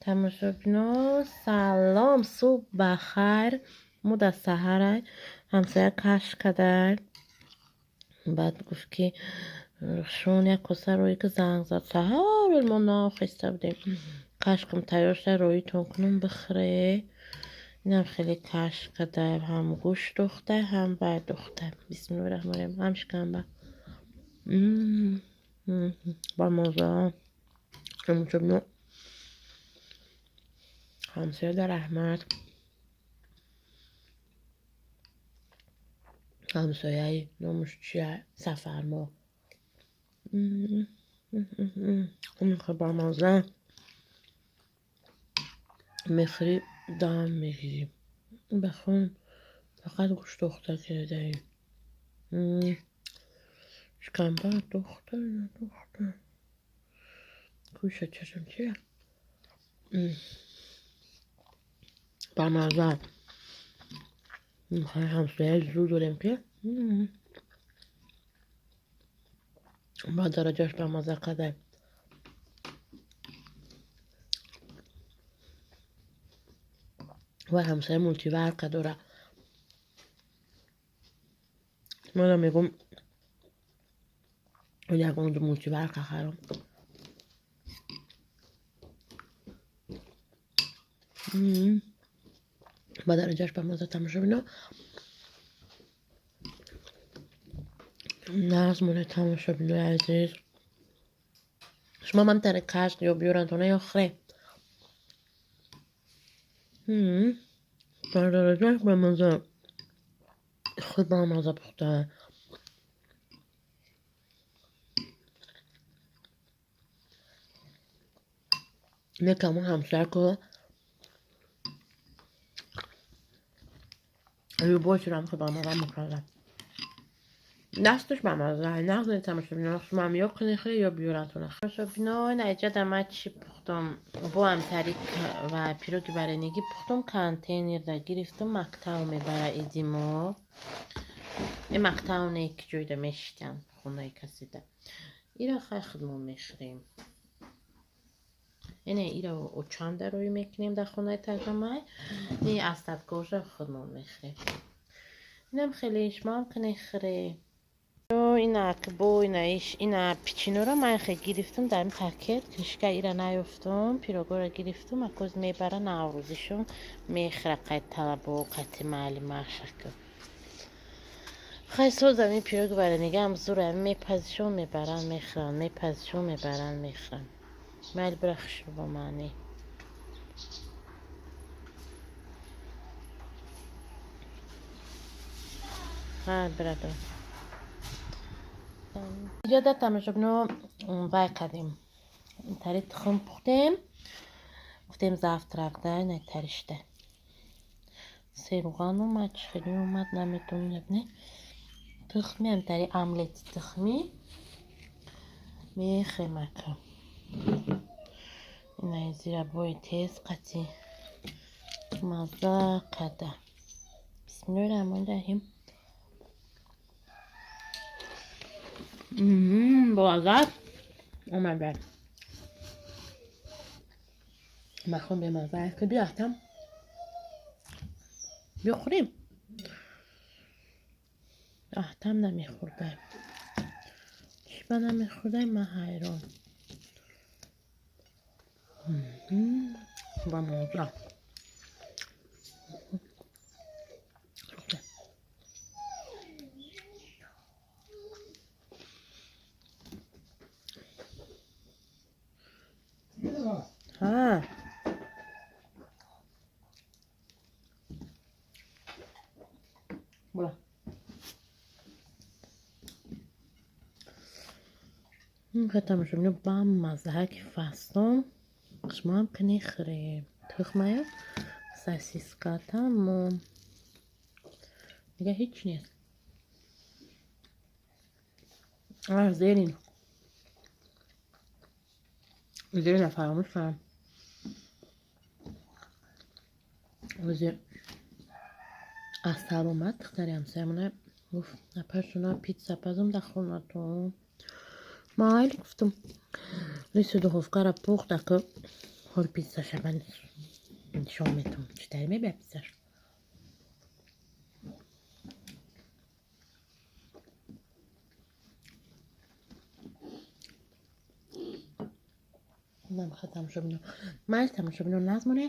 Тамошобино, салом, субҳ бахайр. Мо дар саҳарай, ҳамсоя кашк кадай. Баъд гуфт, ки шон як коса рӯи, ки занг зад. Саҳар мо нохиста будем. Кашкам тайёр шуда, рӯитон кунам, бихӯре. Инам хеле кашк кадай, ҳам гӯшт духтай, ҳам бай духтай. Бисмиллоҳи раҳмони раҳим. Ҳам шикамба. Бамаза. Тамошобино, ҳамсояда раҳмат. Ҳамсояи номаш чия? Сафармо. Бамаза. Мехӯрӣ, дам мегирӣ. Бахон, фақат гӯшт духта кардаем. Шикамба духта, духта. Кӯша чашм чия? Бамаза. Ҳамсояи зуд дорем, ки ба дараҷаш бамаза кадай. Ва ҳамсоя мультиварка дора. Мана мегум, ягон мультиварка харам. Ба дараҷаш бамаза, тамошобино. Нағз монед, тамошобинои азиз. Шумо ман тари кашк ё биёрантона ё хӯре. Ба дараҷаш бамаза. Худ бамаза пухта. Некаму ҳамсоя ку любой чизам худ бамаза мекарда. Дасташ бамаза. Нағз монед, тамошобино. Шумоам ё кунед хӯре, ё биёрантона. Тамошобино, ина ман чӣ пухтам? Бо ҳамтари ва пироги варенигӣ пухтам, контейнерда гирифтам, мактаб мебара иди мо. Ин мактаб не, ки ҷойда мешитям, хонаи касида. Ира хай худмон мехӯрем. Ине ира очанда рӯй мекунем дар хонаи тарҷумай. И остаткоша худмон мехӯрем. Инам хеле, шумоам кунед хӯре. Инак бо ина иш ина печеньеро ман хе гирифтам дар ин пакет, крышка ира наёфтам, пирогоро гирифтам, акоз мебара наврӯзишон мехӯра қайд талабо қайти маълимашака. Хай созам ин пироги варенигам зура мепазишон, мебаранд, мехӯранд, мепазишон, мебаранд, мехӯранд. Майли, бира хушрӯ бо маънӣ. Ҳа, бирадор. Иҷода, тамошобино, вай кардем. Тари тухм пухтем. Гуфтем, завтрак да, ина таришта. Серуған омад, чӣ хеле омад, намедонам, не. Тухми ам тари омлети тухмӣ мехӯрем ака. Ина зирабои тез қати мазза када. Бисмиллоҳи раҳмони раҳим. Болаззат омад бад. Махон бемазза аст, ки бирафтам. Бихӯрем. Аҳтам намехӯрдай. Чӣ ба намехӯрдай, ман ҳайрон. Бамазза. Ҳа. Бура. Тамошобино, бамазза ки фасон. Шумоам кунед хӯре. Тухмая, сосиска, тамом. Дига ҳеҷ нест. А, зелень. Зелень фаромӯш кардам. Ози аз сар омад духтари ҳамсоямона, гуфт: «Апашона, питса пазам дар хонатон». Майли, гуфтам. Лиси духовкаро пухт, ака Ҳол пиццаша ман нишон метавам. Чӣ тари мебия пиццаш? Намха тамошобино. Майли, тамошобино, назмоне.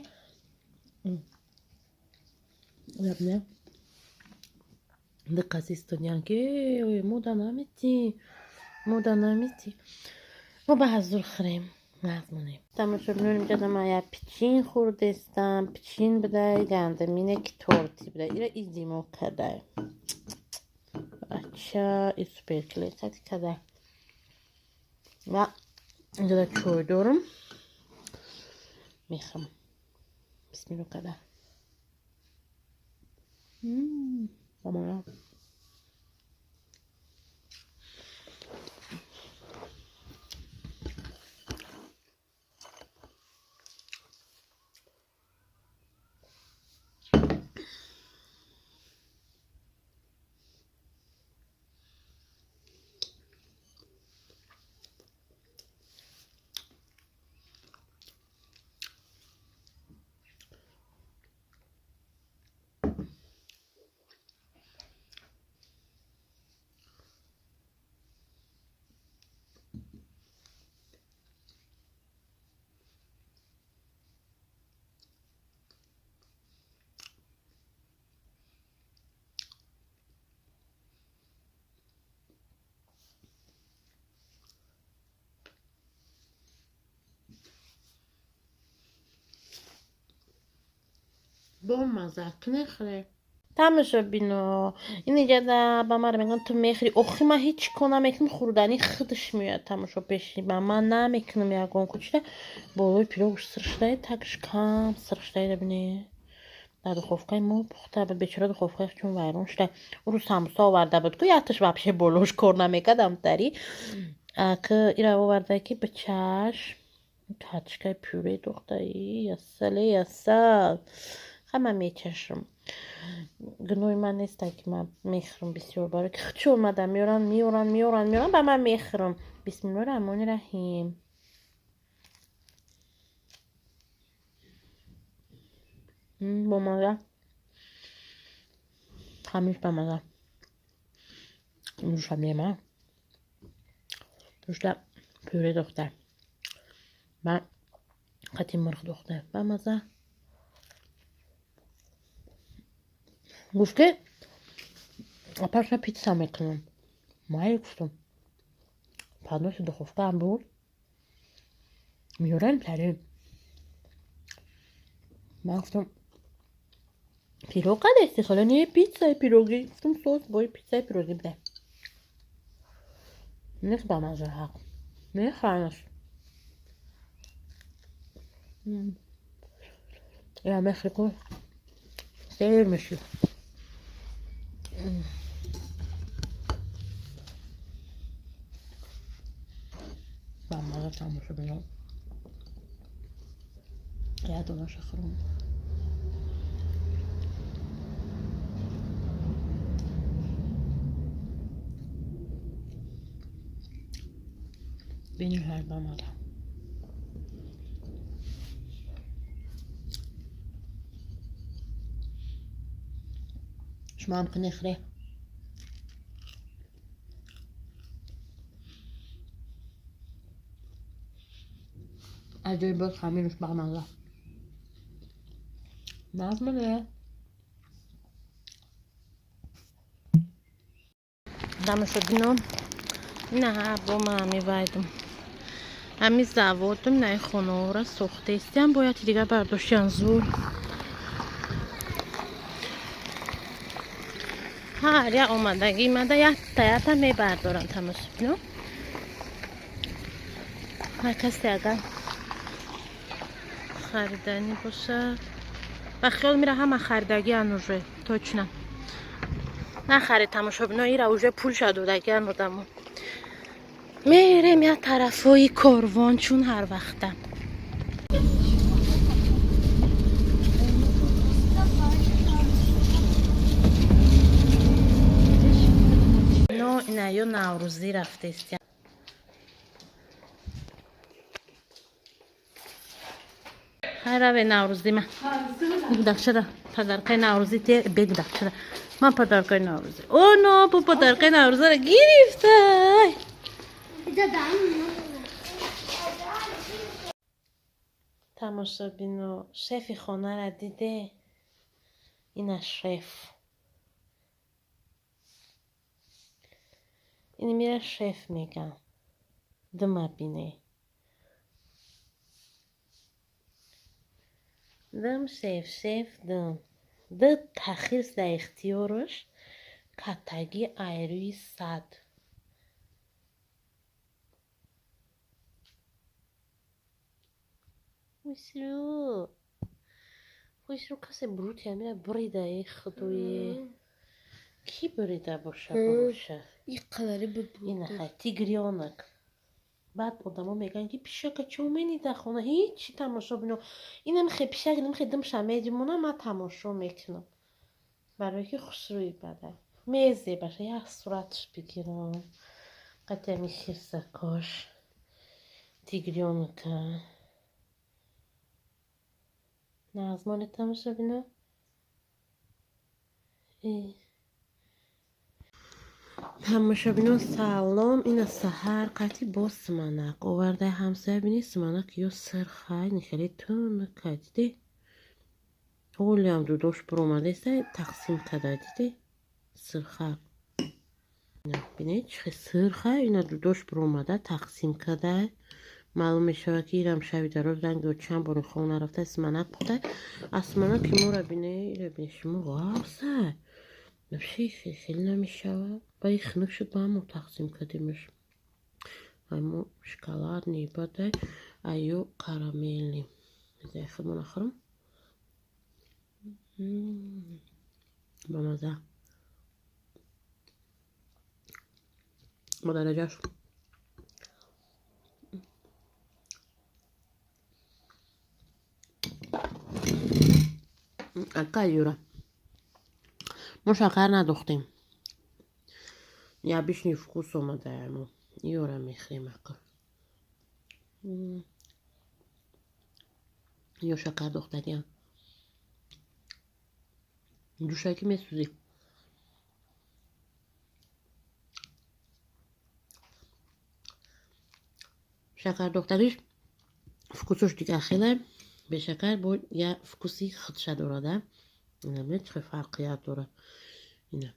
Ябне. Дыққат истодиян ки мода наметӣ. Мода наметӣ. Мо ба ҳазур хӯрем. Назмонем. Тамошобино, инҷа ман як пичин хӯрдестам. Пичин будай, гандамине ки торти будай. Ира издимо кадай. Бача и суперклей қати кадай. Ва инҷа чой дорам. Мехӯрам. Бисмилло када. Бамона. Бомаза кунехӯре. Тамошобино, ин иҷада ба мара мегӯянд, ту мехӯри. Охи, ман ҳеҷ кор намекунам, хӯрдани худаш меояд тамошо пеши ба ман, намекунам ягон кучида. Болои пирогш сир шудаи, тагш кам сир шудаи, бине. Дар духовкаи мо пухта буд, бечора духовкаи чун вайрон шуда. Ӯ самбуса оварда буд ку, якташ вообще болош кор намекард амтари. Ак ира оварда ки бичаш. Картошкаи пюре духтаи, ясале ясал. Ҳама мечашам. Гуноҳи ман неста ки ман мехӯрам бисёр, барои ки худшо омада меоранд, меоранд, меоранд, меоранд, ба ман мехӯрам. Бисмиллоҳи раҳмони раҳим. Бомаза. Ҳамиш бамаза. Нӯша мема. Нӯшта пюре духта. Ба қати мурғ духта. Бамаза. Гуфт ки апаша питса мекунам. Майли, гуфтам. Подноси духовкаам буд. Меорем тари. Ман гуфтам, пирог кадести? Ҳола не, питсаи пироги. Гуфтам, сос бои питсаи пироги бидай. Нех бамаза ҳақ. Мехӯранаш. Я мехӯри ку сер меши. Бамаза, тамошобино. Я донаша хӯрам. Бениҳоят бамаза. Шумоам кунехӯре. Аҷоиб хамирш бамаза. Назмане. Тамошобино, ина бо ма ҳами вайдум. Ҳами заводум, инаи хонаҳоро сохтаистиам, бояд дигар бардоштиан зур. Ҳар як омадагӣ мада якта якта мебардорам, тамошобино. Ҳар касе агар хариданӣ бошад, ба хиёл мера ҳама харидагиан уже точно. Нахаред, тамошобино, ира уже пулша додагиан одамо. Мерем як тарафҳои корвон, чун ҳар вақта. Но инаё наврӯзӣ рафтестиям. Хай, раве наврӯзӣ ма. Гудакчара подаркаи наврӯзӣ те, бе гудакчара. Ман подаркаи наврӯзӣ. О, но, бу подаркаи наврӯзара гирифтай. Тамошобино, шефи хонара диде? Ина шеф. Ини мира шеф мегам. Дыма бине. Дым шеф, шеф дым. Ды тахирс дар ихтиёраш катаги айрӯи сад. Хушрӯ. Хушрӯ, касе бурути амира бурида, э худое. Кӣ бурида боша буруша? Иқадари буд. Ина хай тигрёнок. Баъд одамо мегӯянд, ки пишака чо мени дар хона? Ҳичи, тамошо бино. Инам хе пишак, инам хе дымша медимона, ман тамошо мекунам. Барое ки хушрӯи бада. Мезебаша, як суратш бигирам. Қатъи хирсакош. Тигрёнка. Нағзмони, тамошо бино. Тамошобино, салом. Ина саҳар қатъи боз суманак овардаи ҳамсоя. Бини, суманак ё сирхай, нихеле тунукай, диде? Ҳолиам дудош буромадаеста, тақсим када, диде? Сирха бинед, чӣ хел сирхай. Ина дудош буромада, тақсим када. Маълум мешавад, ки ирам шаби дароз ранги чанд бори хона рафта, суманак пухта. Аз суманаки моро бине, ира бине, шумо ғафсай. Вообще хеле намешавад. Ба и хунук шуд, ба ҳамо тақсим кардемаш. Аймо шоколадный, бадай аю карамельный. Зай худмо нахӯрам. Бамаза. Ба дараҷаш. Ака Юра. Мо шакар надохтем. Необычный вкус омадаемо. Юра мехӯрем ака. Ё шакар дохтагиам. Ҷӯшаки месӯзӣ. Шакар дохтагиш вкусош дигар хеле, бешакар бо я вкуси худша дорада. Ина бинед, чӣ фарқият дорад. Ина.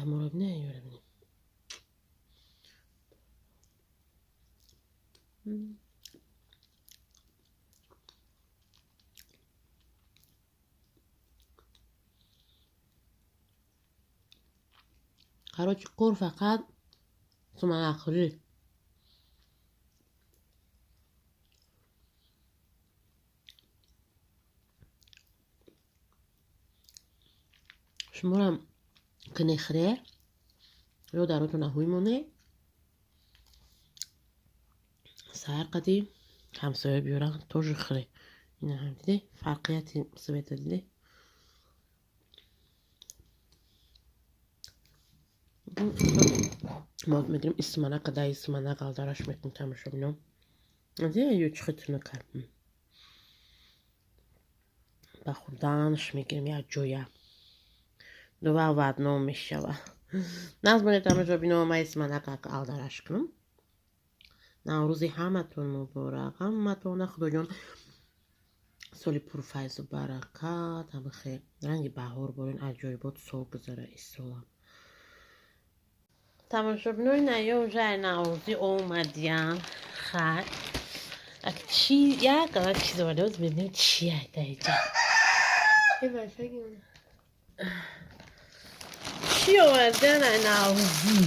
Аморо бинед, юра бинед. Короче, кор фақат суманакхӯрӣ. Шуморам кнехре ё даротона ҳуй моне, саҳар қади ҳамсоя биёран, тоже хӯре. Ина ҳам диде, фарқияти цвета диде? Мо мегирем исманака, дай исманак алдараш мекунем, тамошобино. Зе ё чӣ хел тунука. Ба хӯрданаш мегирем як ҷоя. Два в одном мешава. Нағз тамошобино, ман исманак алдараш кунам. Наврӯзи ҳаматон муборак. Ҳаматона Худоҷон соли пурфайзу баракат, ҳама хел ранги баҳор борин, аҷоибот сол гузара исолам. Тамошобинои наё, уже наврӯзӣ омадиян. Хай. Ак чи як ала чиз оварда, боз бибинем чи айда иҷа. Чӣ овардан ай наврӯзӣ?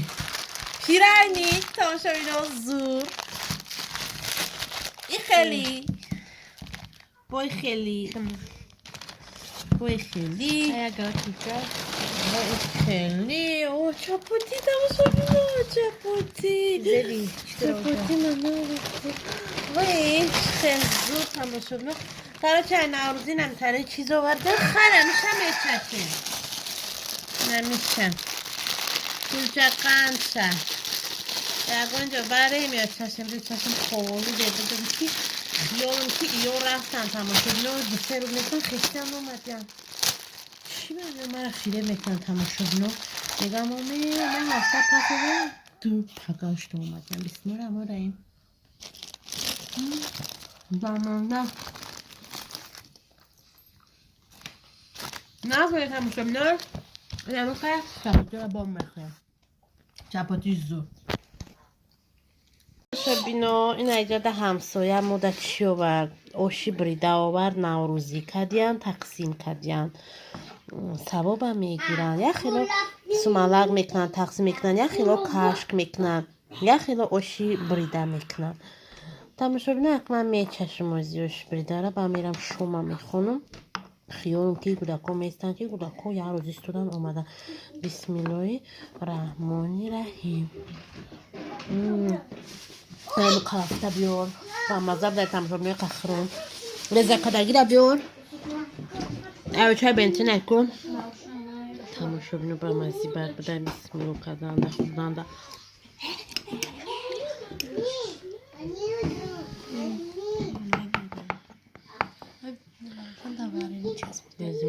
Пирайник, тамошобино, зур. И хели. Бой хели. Бой хели. Бой хели. О, чапоти, тамошобино, чапоти. Чапоти мана. Вой, хел зур, тамошобино. Короче, ай наврӯзӣ намтаре чиз оварда. Хай, намиша мечашем. Намиша. Кулча қандша. Ягон ҷо барем ё чашем, ду чашем ховолу дебудам, ки Ёлам ки иё рафтан тамошобино, дусе рӯз нестан, хестан омадян. Чӣ мара фиреб мекунанд тамошобино? Мегам оме, ман ҳафта пас ду пагашта омадям. Бисмилла раҳмони раҳим. Замонда. Нахӯред тамошобино. Инамихе чапотиро бом мехӯрем. Чапоти зуд. Тамошобино, ин айҷода ҳамсоя мода чӣ овард? Оши брида овард, наврӯзӣ кардиян, тақсим кардиян. Савоба мегиранд. Як хело сумалак мекунанд, тақсим мекунанд, як хело кашк мекунанд, як хело оши брида мекунанд. Тамошобино, акман мечашам ози оши бридара, ба мерам шома мехонам. Хиёлам ки кӯдакҳо местанд, ки кӯдакҳо як рӯз истодан омада. Бисмиллоҳи раҳмони раҳим. Кафта биёр. Ба маза бдай тамошобинои қахрон. Резакадагира биёр. Ай чай бензин кун. Тамошобино ба мази бад будай бисмилло карданда хӯрданда.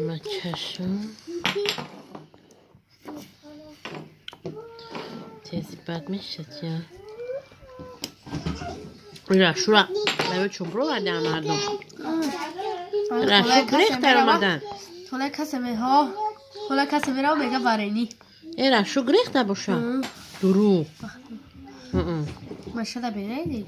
Ма чашм. Тези бад мешад я. Рашура, аю чун бировардан мардум. Рашу гирехт даромадан. Хола касе меҳо. Хола касе мерав мега варени. Э рашу гирехт набоша. Дурӯғ. Машада берайди.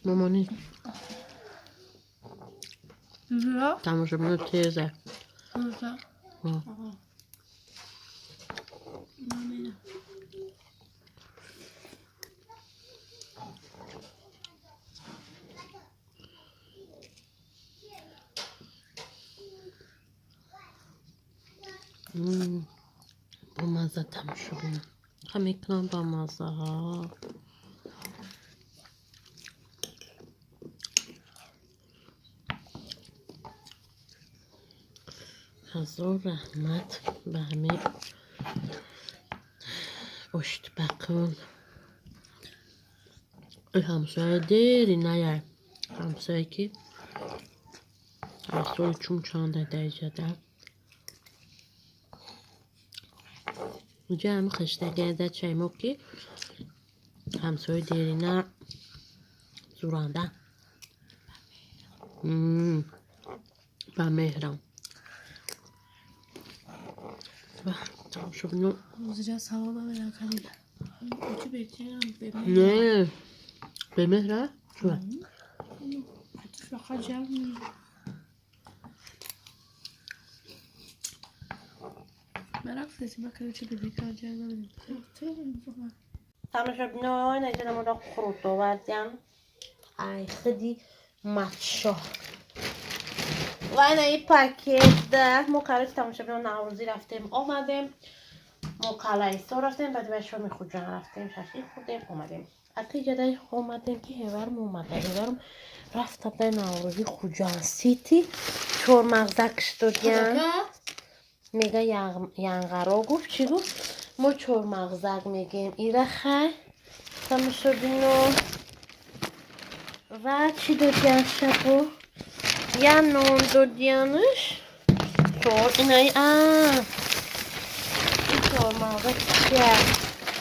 Мамони. Тамошобино теза. Бомазза тамошобино. Ха мекунам бамаззаҳо. Ҳазор раҳмат ба ҳамаи оштипақон. Ҳамсоя дери наяй. Ҳамсоя ки аз соли чун чанда даиҷада. Уҷа ҳами хештагида чаймо ки ҳамсояи дерина зуранда. Ба меҳрам. Тамошобино. Не, бемеҳра? Чура? Тамошобино, инаҷа моро қурут овардям. Ай худи матшоҳ. Ва ина и пакет мо короче тамошобино наврӯзӣ рафтем, омадем. Мо Қалъаисор рафтем, баъди баъд шоми Хуҷанд рафтем, шашлик хӯрдем, омадем. Акиҷадай омадем ки ҳеварм омада. Ҳеварм рафта дай наврӯзӣ Хуҷанд сити чормағза киштодиян. Мега янғаро гуфт, чӣ гуфт? Мо чормағзак мегем. Ира хай тамошобино. Ва чӣ додиян шабо? Я нон додиянаш. Чор инаи а. Ин чормағзак чия?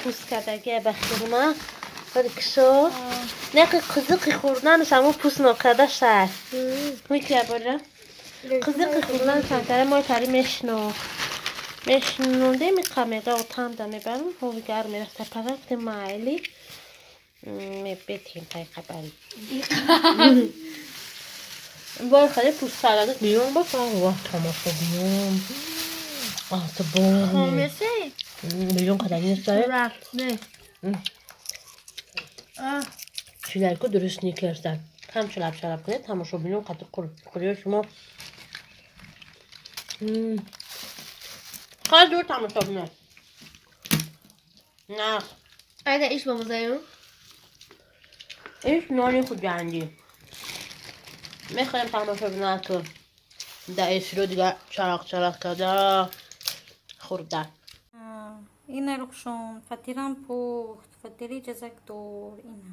Пӯст кардагия ба хирма. Вале кишо. Неқи қизиқи хӯрданаш ҳамо пӯст нокарда шай. Микия бора. Қизиқи хӯрданаш ҳамтара мо тари мешинохт. Мешинондем иқа мега отамда мебарам, ҳови гарм мерафта пага гуфтем майли. Мебетем тай қабари. Бой хеле пӯст карда биён бафам ва тамошо биён. Асбон. Биён қадаги нестае? Не. Чилайку дуруст никерда. Кам чалаб чалаб кунед, тамошобинон қадр қурё шумо. Хеле дур тамошобинон. Нах. Айда иш бамазаю. Иш нони хуҷандӣ. Мехоҳем тамошобинон ки дар эфиро дига чарақ чарақ карда. Хӯрда. Ина, Рухшон, фатирам пухт, фатири ҷазакдор. Ина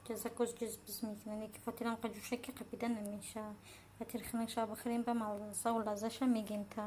ҷазакоз ҷизбиз мекунад, ки фатирам қаҷушаки қапида намеша. Фатир хинак ша бихӯрем, ба маззаву лаззаша мегем та.